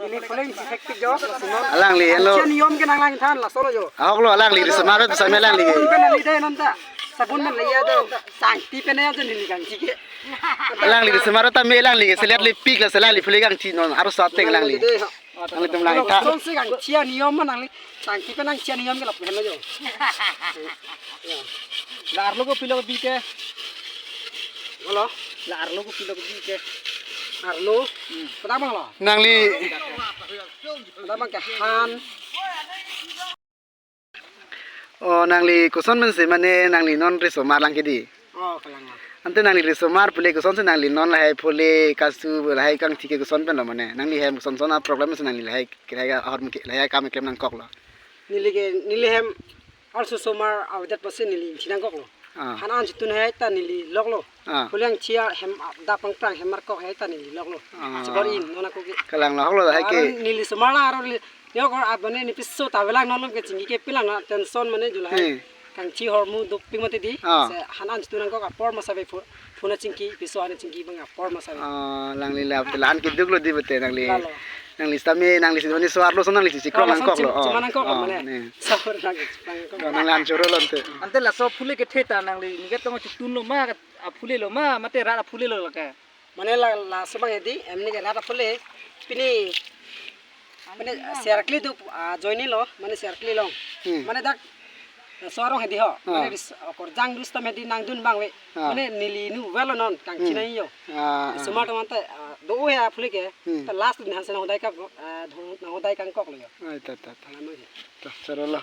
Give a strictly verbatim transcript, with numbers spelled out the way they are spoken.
Neli phule si hektik jo. Alangli, hello. Kangchi aniyom ke nanglangthan, laso lo jo. Ahok lo, alangli risomar pen same alangli ke. Sabun pen neli de nonta. Sabun pen neli ya de nonta. Changti pen ya jo neli kangchi ke. Alangli risomar tame alangli ke selet lipik la, se alangli phule kangchi non, arloso ateng alangli. Neli de, ha. Nanglitum langtha. Lason si kangchi aniyom ma nangli. Changti pen kangchi aniyom ke lapu henlo jo. Ya. La arlo kopilo kebi ke? Halo? La arlo kopilo kebi ke? Arlo? Hmm. Pada bang lo? Nangli. Pada bang ke han. Oh, nangli koson pensi mane nangli non risomar lang ke dei. Oh, kalang lo. Ante nangli risomar phule kosonsi nangli non lahai phule kasu lahai kangthi ke koson pen lo mane. Nangli hem kosonson a-problem si nangli lahai lahai ahormu ke lahai akam keklem nangkoklo. Neli ke neli hem arloso osomar avedet pusi neli ingthi nangkoklo. Ah. Han an chitun hai ta neli loklo. Ah. Phule kangchi ahem adap pangprang hem markok hai ta neli loklo. Ah. Chibor in non ako ke. Kalang lo ahok lo hai ke. Aron neli osomar la aron neli, yo kor abone neli piso ta avelang non ke chingki ke pilang na tension mane julai. Hmm. Kangchi ahormu dopik mati dei. Ah. Se han an chitun nangkok apor masa ave phu-, phone chingki piso an chingki bang apor masa ave. Ah, alangli la, la an keduk lo dei bete nangli. Lalo. Nangli sitame, nangli sitame so arloso nangli si kroi nangkoklo. Chingki nangkoklo, oh, mane. Ne. Sabor nangli nangkok. Oh, nangli an choro lo ante. Ante laso phule kethe ta nangli niket tong chitun lo ma, aphule lo ma, mate rat aphule lo lake. Mane la, laso bang hedi, em neli ke rat aphule. Pini, mane serkli do, ah, join lo, mane serkli long. Hmm. Mane dak, so arong hedi ho. Ah. Mane ris-, okorjang dus tam hedi nangdun bang ave. Ah. Mane neli nu well non, kangchi Hmm. nangji ho. Ah, ah. Osomar teman te, ah, do-o ya aphule ke. Hmm. Ta last din hansen hodai ka, ah, do-, nang hodai kangkoklo jo. Ai, ta, ta, ta. Alam aja. Ta, choro lo.